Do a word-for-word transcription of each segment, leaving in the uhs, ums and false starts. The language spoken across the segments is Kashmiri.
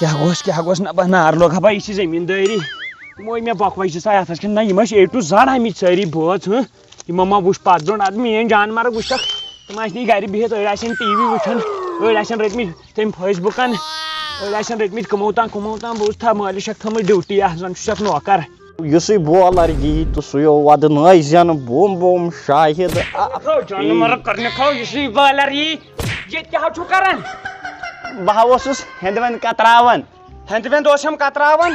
کیٛاہ گوٚژھ، کیٛاہ گوٚژھ نہ بہ نار لوٚگ ہا بہ، یہِ چھِ زٔمیٖندٲری۔ یِم ٲے مےٚ بۄکہٕ وَچہِ زٕ سا یَتھ، اَتھ چھِ نہ، یِم ٲسۍ اے ٹُو زَڈ آمٕتۍ سٲری بٲژ، ہٕنٛہ۔ یِمو ما وٕچھ پَتھ برونٛٹھ، اَدٕ میٛٲنۍ جانوَر وٕچھَکھ، تِم آسہِ نہٕ گَرِ بِہِتھ، أڑۍ آسن ٹی وی وٕچھان، أڑۍ آسن رٔٹمٕتۍ تٔمۍ فیس بُکَن، أڑۍ آسن رٔٹمٕتۍ کٕمو تام، کٕمو تام، بوٗز تھا، مٲلِس چھَکھ تھٲومٕژ ڈیوٹی، اَتھ زَن چھُ چھَکھ نوکَر۔ یُسٕے بولر یی تہٕ سُے وَدنٲے زٮ۪نہٕ بوم بوم شاہِد۔ آ، تھاو جانہٕ مَرٕ کرنہِ تھاو، یُسٕے بولر یی، ییٚتہِ کیٛاہ چھُو کران؟ بہٕ ہا اوسُس ہٮ۪نٛدوٮ۪نٛد کتراوان۔ ہٮ۪نٛدوٮ۪نٛد اوس ہم کتراوان؟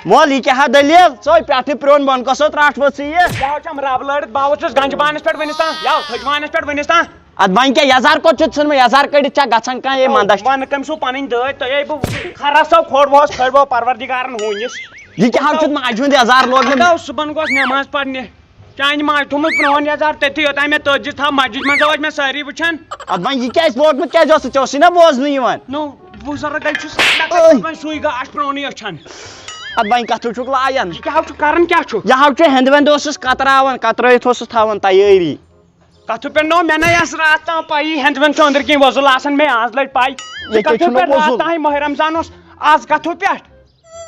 مول، یہِ کیٛاہ ہا دٔلیٖل؟ ژٕ پٮ۪ٹھٕ پرٛون بۄن کۄسو ترٛٹھ ؤژھ یہِ؟ یہِ حظ چھُم رب لٲرِتھ، بہٕ ہا اوسُس گنجہِ بانس پٮ۪ٹھ وٕنِس تام، یَو تھٔج وانس پٮ۪ٹھ وٕنِس تام۔ اتھ بنہِ کیٛاہ؟ یزار کوٚت چھُتھ ژھُنمُت؟ یزار کٔڑِتھ چھا گژھان کانٛہہ؟ ہے، منٛدچھ۔ ونہٕ کٔمۍ سُہ پنٕنۍ دٲدۍ؟ تۄہے بہٕ کھرس سو کھوڑ بہس کھٲڑۍ بہو پروردگارن ہوٗنِس۔ یہِ کیٛاہ حظ چھُتھ ماجہِ ہُنٛد یزار لوگمُت؟ ہتاو صُبحن گوس نٮ۪ماز پرنہِ۔ چانہِ ماجہِ تھوٚمُت پرٛون یزار تٔتھی، یوٚتام مےٚ تٔتۍ زِ تھاو مسجد منٛز ٲسۍ مےٚ سٲری وٕچھان۔ اتھ بنہِ یہِ کیٛازِ لوگمُت؟ کیٛازِ اوس ژےٚ، ژےٚ اوسُے نا بوزنہٕ یِوان؟ نو، بہٕ زرٕ گٔے چھُس اوے۔ وۄنۍ سُے گاش پرٛونُے أچھن۔ اتھ بنہِ کتھٕ چھُکھ لایان۔ یہِ کیٛاہ حظ چھُ کران، کیٛاہ چھُ؟ یہِ حظ چھُ ہٮ۪نٛدٕ وٮ۪نٛدٕ اوسُس کتراوان، کترٲیِتھ اوسُس تھاوان تیٲری۔ کتھٕ پٮ۪ٹھ نو، مےٚ نے ٲس راتھ تام پَیی، ہٮ۪نٛد وٮ۪نٛد چھُ أنٛدٕرۍ کِنۍ وۄزُل آسان، مے آز لَٹہِ پَے۔ ییٚکیٛاہ کتھٕ چھُنہٕ پٮ۪ٹھ راتھ وۄزُل۔ تام ماہِ رمضان اوس، آز کتھٕ پٮ۪ٹھ؟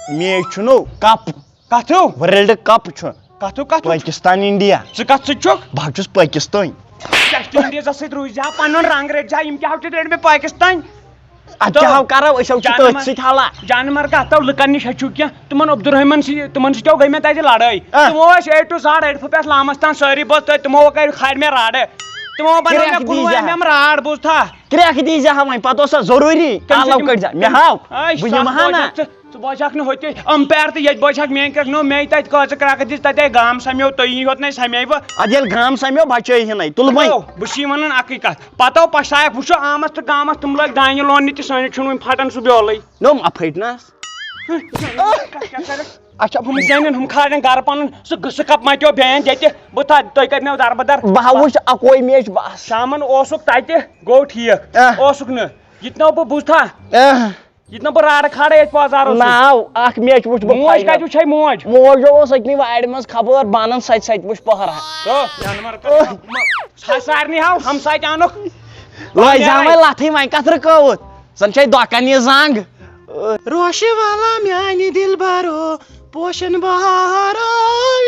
میچ چھُنہٕ کپ۔ کتھٕ؟ ورلڈ کپ چھُ۔ کتھٕ، کتھٕ؟ پٲکستان انڈیا۔ ژٕ کتھ سۭتۍ چھُکھ؟ بہٕ حظ چھُس پٲکستٲنۍ۔ ویسٹ انڈیزس سۭتۍ روٗزۍ زِ ہا پنُن رنٛگ رٔٹۍ زِ ہا، یِم کیٛاہ حظ چھِ ترٛٲومٕتۍ پٲکستٲنۍ؟ ادٕ کیٛاہ حظ کرو، أسۍ حظ چھِ تٔتھۍ سۭتۍ حالہ۔ جانور کتھ تو لُکن نِش ہیٚچھِو کینٛہہ۔ تِمن عبدالرحمن سۭتۍ، تِمن سۭتۍ کیٛاہ گٔے مےٚ تتہِ لڑٲے۔ آ۔ تِمو ٲسۍ اے ٹُو زڈ، ألفہٕ پٮ۪ٹھ لامس تام سٲری بٲژ تہٕ تِمو کٔرۍ کھارِ مےٚ راڈٕ۔ تِمو بنٲو مےٚ کُنوُہ کرٛٮ۪کھ دی زِ ہا۔ ایم ایم راڈ، بوٗزتھا؟ کرٛٮ۪کھ دی زِ ہا وۄنۍ، پتہٕ اوس سا ضروٗری؟ تِم چھِ آلو تِم، کٔڑۍ زِ ہا۔ مےٚ ہاو، اے، بہٕ ستھ یِمہٕ ہا نہ۔ بٲژ اکھ ژٕ، ژٕ بوزکھ نہٕ ہوٚتہِ امپیر تہٕ ییٚتہِ بوزکھ میٲنۍ کرٛٮ۪کھ۔ نو، مے تتہِ کۭژٕ کرٛٮ۪کھ دِژ، تتے گام سمیو، تُہی یوت نے سمیوٕ۔ ادٕ ییٚلہِ گام سمیو، بچٲے ہِنَے، تُلہٕ وۄنۍ۔ نو، بہٕ چھُسے ونان اکٕے کتھ۔ پتہٕ آو پچھتاوکھ، وٕچھو آمس تہٕ گامس تِم لٲگۍ دانہِ لوننہِ تہِ، سٲنِس چھُنہٕ وُنہِ پھٹان سُہ بیولٕے۔ نوٚم اَپھٔٹۍ نس۔ اچھا، ہُم زینن، ہُم کھالن گرٕ پنُن سُہ گسہٕ کپ متیو بیان ییٚتہِ۔ بہٕ تھا، تُہۍ کتہِ مےٚ دربدر؟ بہٕ ہا وٕچھ اکوے میچ بس۔ شامن اوسُکھ تتہِ، گوٚو ٹھیٖک۔ اہ۔ اوسُکھ نہٕ۔ یہِ تہِ نو بہٕ بوٗزتھا؟ اہ۔ یہِ تہِ نو بہٕ راڑٕ کھالے ییٚتہِ بازار اوسُس۔ ناو اکھ میچ وٕچھ بہٕ موج final۔ کتہِ وٕچھے موج؟ موج اوس أتنی وارِ منٛز خبر بانن ستہِ ستہِ وٕچھ پہرا۔ تو، جانور کر۔ سارنٕے ہاو، ہمساے تہِ انُکھ۔ لٲج زامے لتھٕے، وۄنۍ کتھ رُکٲوٕتھ؟ زن چھے دۄکن یہِ زنگ۔ روشہِ والا میانہِ دلبرو، پوشن بہارو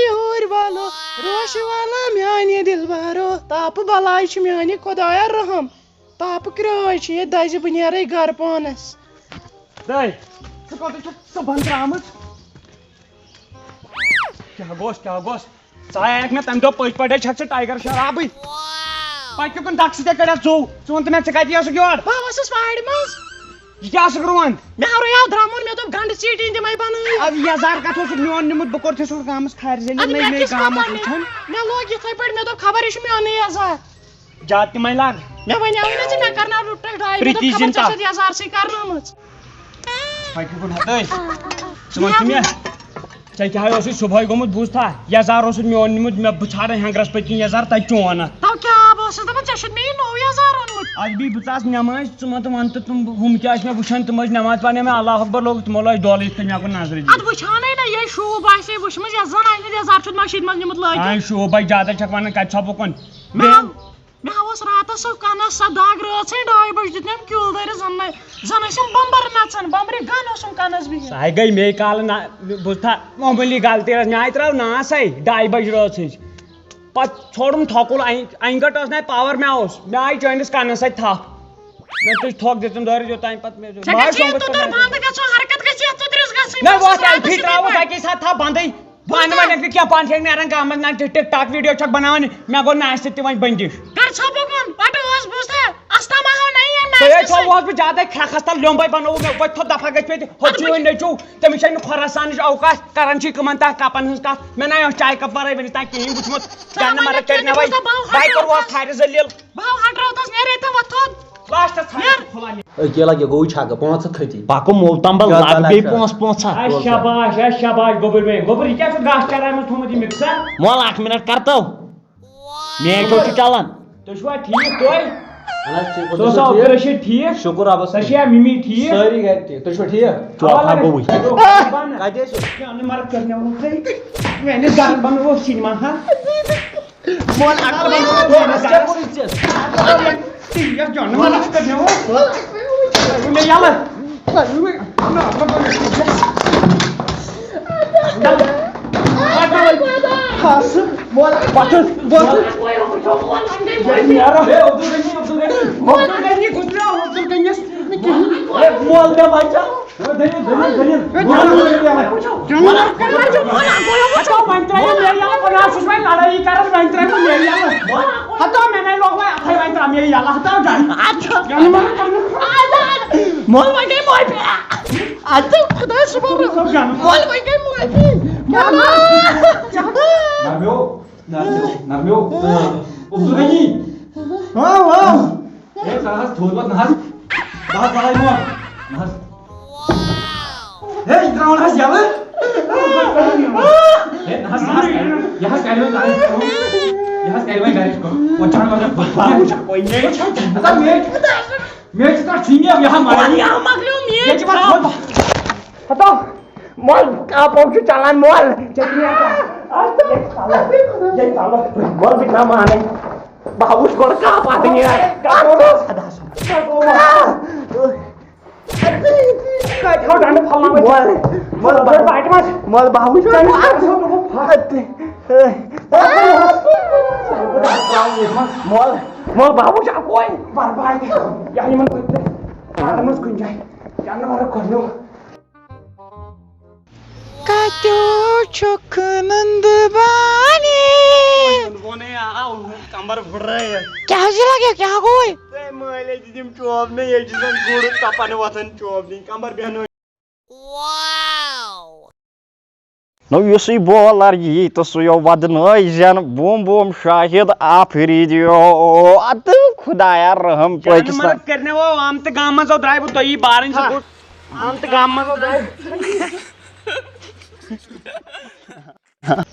یوٗرۍ والو۔ روشہِ والا میانہِ دلبرو، تاپہٕ بلاے چھِ میانہِ خۄدایا رحم۔ تاپہٕ کرٛٲے چھِ ییٚتہِ دَزِ، بہٕ نیرَے گَرٕ پانَس۔ دَے، ژٕ کوٚت چھُکھ صُبحن درٛامٕژ؟ کیٛاہ گوٚژھ، کیٛاہ گوٚژھ؟ ژٕ آیکھ مےٚ تَمہِ دۄہ پٔتۍ پٲٹھۍ، چھَکھ ژٕ ٹایگر شرابٕے؟ پَتہٕ کیٛاہ کُن دَکہٕ سۭتۍ کَڑیتھ ژوٚو؟ ژٕ وَن تہٕ مےٚ، ژٕ کَتہِ ٲسٕکھ یورٕ؟ بہٕ ہا ٲسٕس وارِ منٛز۔ یہِ کیٛاہ ٲسٕکھ رُوان؟ مےٚ ہا رُیاو درٛمُن، مےٚ دوٚپ گنٛڈٕ ژیٖٹِنۍ دِمَے بَنٲوِتھ۔ اَدٕ یَزار کَتھ اوسُکھ میون نیُمُت؟ بہٕ کوٚرتھٕے سُہ گامَس کھارِ زٔمیٖن، اَدٕ نٔے مےٚ نٔے کِس گامَس پَتہٕ وٕچھان۔ مےٚ لوگ یِتھَے پٲٹھۍ، مےٚ دوٚپ خبر یہِ چھُ میونُے یَزار۔ زیادٕ تہِ مَے لاگ۔ مےٚ وَنیٛاوُے نہ ژےٚ، مےٚ کَرناو لُٹھ ڈاے، مےٚ پرٛیتی دوٚپ، خبر زِنتا۔ ژےٚ چھَتھ یَزارسٕے کَرنٲومٕژ۔ وۄنۍ کیٛاہ گوٚو نہ تٔتھۍ؟ ژٕ وَن تہٕ مےٚ، ژےٚ کیٛاہ اوسُے صُبحٲے گوٚمُت، بوٗزتھا؟ یَزار اوسُتھ میون نیوٗمُت، مےٚ، بہٕ ژھانٛڈَے ہٮ۪نٛگرَس پٔتۍ کِنۍ یَزار، تَتہِ چون اَتھ۔ تَو کیٛاہ، بہٕ ٲسٕس دَپان، ژےٚ چھُتھ مےٚ یہِ نوٚو یَزار اوٚنمُت۔ اَدٕ بیٚیہِ بہٕ ژاس نٮ۪ماز، ژٕ وَن تہٕ وَن تہٕ تِم ہُم کیٛاہ ٲسۍ مےٚ وٕچھان، تِم ٲسۍ نٮ۪ماز پَرنہِ، مےٚ اللہ اکبر لوگ، تِمو لٲج ڈولہٕ یِتھ کٔنۍ مےٚ کُن نظرِ دِنۍ۔ اَدٕ وٕچھانَے نہ، یہِ شوٗب آسہِ ہے وٕچھمٕژ، یَتھ زَن آسہِ یَزار چھُتھ مَشیٖد منٛز نیوٗمُت لٲگِتھ۔ آے شوٗب بَے، زیادَے چھَکھ وَنان، کَتہِ ژھۄپہٕ کُن؟ مےٚ بیٚیہِ ہاو۔ مےٚ ہا اوس راتس سۄ کنس سۄ دگ رٲژ ہے ڈاے بجہِ دیُت مےٚ أمۍ کیوٗل دٲرِتھ، زن نہ، زن ٲسِم بمبر نژان، بمبرِ گن اوسُم کنس بِہِتھ۔ سۄ ہے گٔے مے کالہٕ نا-، بوٗزتھا، معموٗلی غلطی ٲس، مےٚ آے ترٛاو ناس ہے ڈاے بجہِ رٲژ ہٕنٛز۔ پتہٕ ژھوڑُم تھۄکُل، اَنہِ، اَنہِ گٔٹ ٲس نہ پاور، مےٚ اوس، مےٚ آیہِ چٲنِس کنس سۭتۍ تھپھ۔ مےٚ تُج تھۄکھ دِژٕم دٲرِتھ یوٚتام پتہٕ مےٚ ژےٚ بہٕ آیہِ کیٛاہ چھِ یہِ سۄنٛگُس تُتُر پٮ۪ٹھ نظرِ۔ بنٛد گژھُن، حرکت گژھِ یتھ تُترِس گژھٕنۍ، نہ بہٕ ووت اوسُس تیٚلہِ راتس پھِٹراوُس یِمے اَکی ساتہٕ تھپھ بنٛدٕے۔ بہٕ وَنہٕ وۄنۍ، ژٕ کیٛاہ پانہٕ چھَکھ نیران گامَس، نہ چھِ TikTok video چھَکھ بَناوان، مےٚ گوٚو نہٕ اَسہِ سۭتۍ تہِ وۄنۍ بٔنٛدِش۔ کر ژھۄپہٕ کُن، پَٹہٕ ٲس بوٗزتھا، اَستما ہو نہیں ہے، نہ تُہۍ ہے آسہِ چھو سۭتۍ۔ ووت بہٕ زیادَے کھرٛٮ۪کھَس تَل لیوٚمبَے بَنووُ مےٚ، وۄنۍ تھوٚد دَفعہ گژھِ مےٚ تہِ، ہُتھ چھُ وۄنۍ نیٚچوٗ، تٔمِس چھَنہٕ خۄراسانٕچ اوقات، کَران چھِ یہِ کٕمَن تام کَپَن ہٕنٛز کَتھ، مےٚ نہ اوس چایہِ کَپ وَرٲے وٕنیُک تام کِہیٖنۍ وٕچھمُت، ژٕ جَنہٕ وَنہِ مَرٕد کٔرۍ نہ وۄنۍ، بہٕ ہاو بَے کوٚر ہاٹرَو وۄتھ تھَرِ ذٔلیٖل۔ بہٕ ہاو ہاٹرَو تَس، نیرے تہٕ وۄتھ تھوٚد۔ لاسٹَس ژھانٛڈ نیرٕ۔ خۄداے۔ أکۍ لگہِ گوٚو چھکہٕ پانٛژھ ہَتھ کھٔتی۔ پکو موتام بل کیٛاہ لگ تَلہٕ بیٚیہِ چھا؟ پانٛژھ پانٛژھ ہتھ۔ اے شاباش، اے شاباش، گوٚبُر مے، گوٚبُر، یہِ کیٛاہ چھُ گاسہٕ چرایہِ منٛز تھوٚمُت یہِ mixer؟ مول اکھ منٹ کر تو۔ میچ چھُ چلان۔ تُہۍ چھِوا ٹھیٖک تُہۍ؟ اہن حظ، ٹھیٖک پٲٹھۍ۔ ژٕ اوسا تُہۍ چھِوا ٹھیٖک؟ عبدالرشید ٹھیٖک؟ شُکُر رۄبَس کُن۔ ژےٚ چھِیا مِمی ٹھیٖک؟ سٲری گرِ ٹھیٖک۔ تُہۍ چھِوا ٹھیٖک؟ چوکھا گوٚوُے۔ کتہِ ٲسِو؟ کیٛاہ نہٕ مرد کٔر مےٚ ووٚن تۄہہِ؟ میٛانہِ زنہِ بنوو سینما ہال۔ بہٕ وَنہٕ اَکھ کَتھ، بہٕ وَنہٕ ژےٚ کوٚرُے ژےٚ۔ ٹی وی یَس جان، مےٚ وَنہٕ ژےٚ مےٚ اوس۔ مےٚ یَلہٕ۔ خاصہٕ، وۄل، بَتہٕ، بَتہٕ۔ عبدالغنی، عبدالغنی۔ عبدالغنی گُزریو، عبدالغنیَس نہٕ کِہیٖنۍ۔ ہے، مول مےٚ بچاو۔ ہے، دٔلیٖل، دٔلیٖل، دٔلیٖل۔ ہے، مول مےٚ بچاو۔ ہتو وۄنۍ ترٛٲیِو مےٚ یَلہٕ، بہٕ نہ حظ چھُس وۄنۍ لڑٲیی کران، وۄنۍ ترٛٲیِو مےٚ یَلہٕ۔ ہتو مےٚ نے لوگ وۄنۍ اَتھے، وۄنۍ ترٛاو مےٚ یَلہٕ، ہتو جان۔ مول وۄنۍ گٔے معٲفی۔ اَدٕ خۄداے سُنٛد رحم۔ مول وۄنۍ گٔے معٲفی۔ کیٛاہ نا؟ نرمیو، نرمیو، نرمیو۔ عبدالغنی۔ ہاں، ہاں۔ ہے، ژٕ حظ تھوٚد وۄتھ، نہ حظ۔ بہٕ حظ ژَلے برونٛٹھ۔ نہ حظ۔ ہے، یہِ ترٛاوُن حظ یَلہٕ۔ ہے، نہ حظ، یہِ حظ کَرِ، یہِ حظ کَرِ وۄنۍ گَرِچ کٲم۔ یہِ حظ کَرِ وۄنۍ گَرِچ کٲم۔ وۄنۍ چھَنہٕ مطلب، وۄنۍ چھَنہٕ۔ ہتا میچ، میچ چھُ تَتھ ژھٕنہِ، یہِ ہا مارِ۔ وۄنۍ آو مۄکلیو میچ ییٚتہِ چھِ وۄنۍ تھوٚد۔ ہتا، مول، کاپو چھُ چَلان، مول۔ ژےٚ کیٛاہ ییٚتہِ تَلہٕ، ییٚتہِ تَلہٕ۔ مول، بہٕ تہِ نہ مانَے۔ بہٕ ہا وٕچھ گۄڈٕ کَپ اَتھ نیرِ۔ کَپو۔ کَپو۔ کَتہِ ہاو ڈنڈٕ پھلناوَے؟ مول، مول، بہٕ، بَٹہِ منٛز۔ مول، بہٕ ہا وٕچھ ژےٚ۔ مول، مول، بہٕ ہا وٕچھ اَکوے۔ برباد۔ یا یِمَن کُنہِ جایہِ۔ یا نہٕ وَرٕ کھۄنو۔ کتیو چھُکھ نندٕ بانی؟ وونے آو کمبر پھُٹرٲیِتھ۔ کیٛاہ حظ چھِ لگان؟ کیٛاہ گوٚوُے؟ تۄہہِ مٲلۍ دِتِم چوب نہٕ، ییٚتہِ چھِ زن گُر تپان وۄتھان چوب دِنۍ، کمبر بیٚہنٲوِتھ۔ نو یُسٕے بولر یی تہٕ سُہ یو ودنٲے زٮ۪ن بوم بوم شاہد آفریدیو۔ ادٕ خدایا رحم کیٛاہ نہٕ پٲکِستان۔ مرد کٔرنہِ وو آمتہٕ گامہٕ منٛز درٛاے بہٕ تۄہی بارٕنۍ سُہ ہا۔ گوٚو۔ آمتہٕ گامہٕ منٛز درٛاے۔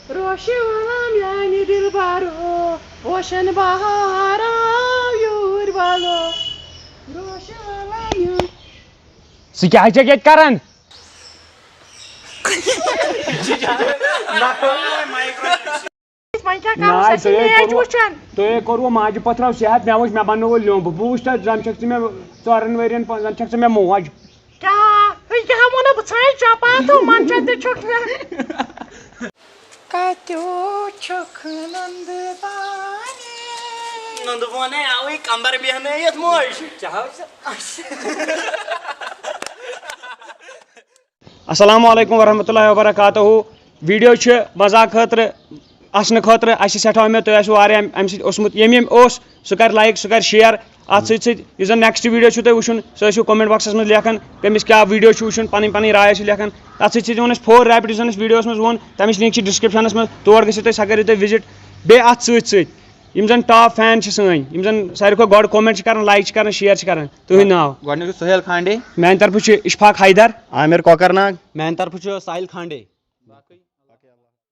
روشہِ وَلام یعنی دِلبارو، پوشن بہارو یوٗرۍ والو۔ روشہِ وَلام یعنی۔ ژٕ کیٛاہ چھَکھ ییٚتہِ کران؟ وۄنۍ کیٛاہ کرو؟ ناے، سۄ چھِ تۄہے میچ کوٚروٕ، وٕچھان۔ تۄہے کوٚروٕ ماجہِ پتھراو صحت، مےٚ وٕچھ، مےٚ بنووُے لیوٚمب۔ بہٕ وٕچھ تۄہہِ، زن چھَکھ ژٕ مےٚ ژورن ؤرین، زن چھَکھ ژٕ مےٚ موج۔ کیٛاہ؟ ہے، یہِ ہا ووٚنُو بہٕ ژھانٛڈٕ چپاتھ، منٛچھا تہِ چھُکھ مےٚ۔ کتیو چھُکھ نُندٕ بانی؟ نُندٕ بونے آوٕے کمبر بیہنٲیِتھ موج۔ چاہو ژٕ۔ السلام علیکم ورحمۃ اللہ وبرکاتہ۔ ویڈیو چھِ مزاق خٲطرٕ، اسنہٕ خٲطرٕ۔ اسہِ چھِ سٮ۪ٹھاہ اُمید تُہۍ آسِوٕ واریاہ امہِ سۭتۍ اوسمُت۔ ییٚمۍ ییٚمۍ اوس، سُہ کرِ لایک، سُہ کرِ شیئر۔ اتھ سۭتۍ سۭتۍ یُس زن نیکسٹ ویڈیو چھُ تۄہہِ وٕچھُن، سُہ ٲسِو کمنٹ باکسس منٛز لیکھان، کٔمِس کیٛاہ ویڈیو چھُ وٕچھُن، پنٕنۍ پنٕنۍ راے ٲسِو لیکھان۔ اتھ سۭتۍ سۭتۍ ووٚن اسہِ فور ریپڈ، یُس زن اسہِ ویڈیوس منٛز ووٚن، تمِچ لِنک چھِ ڈسکرپشنس منٛز، تور گٔژھِو تُہۍ، سۄ کٔرِو تُہۍ وِزٹ۔ بیٚیہِ اتھ سۭتۍ سۭتۍ یِم زن ٹاپ فین چھِ سٲنۍ، یِم زن ساروی کھۄتہٕ گۄڈٕ کمنٹ چھِ کران، لایک چھِ کران، شیئر چھِ کران، تُہُنٛد ناو؟ گۄڈٕنیُک چھُ سہیل کھانڈے۔ میانہِ طرفہٕ چھُ اشفاق حیدر۔ عامر کۄکرناگ۔ میانہِ طرفہٕ چھُ ساحل کھانڈے۔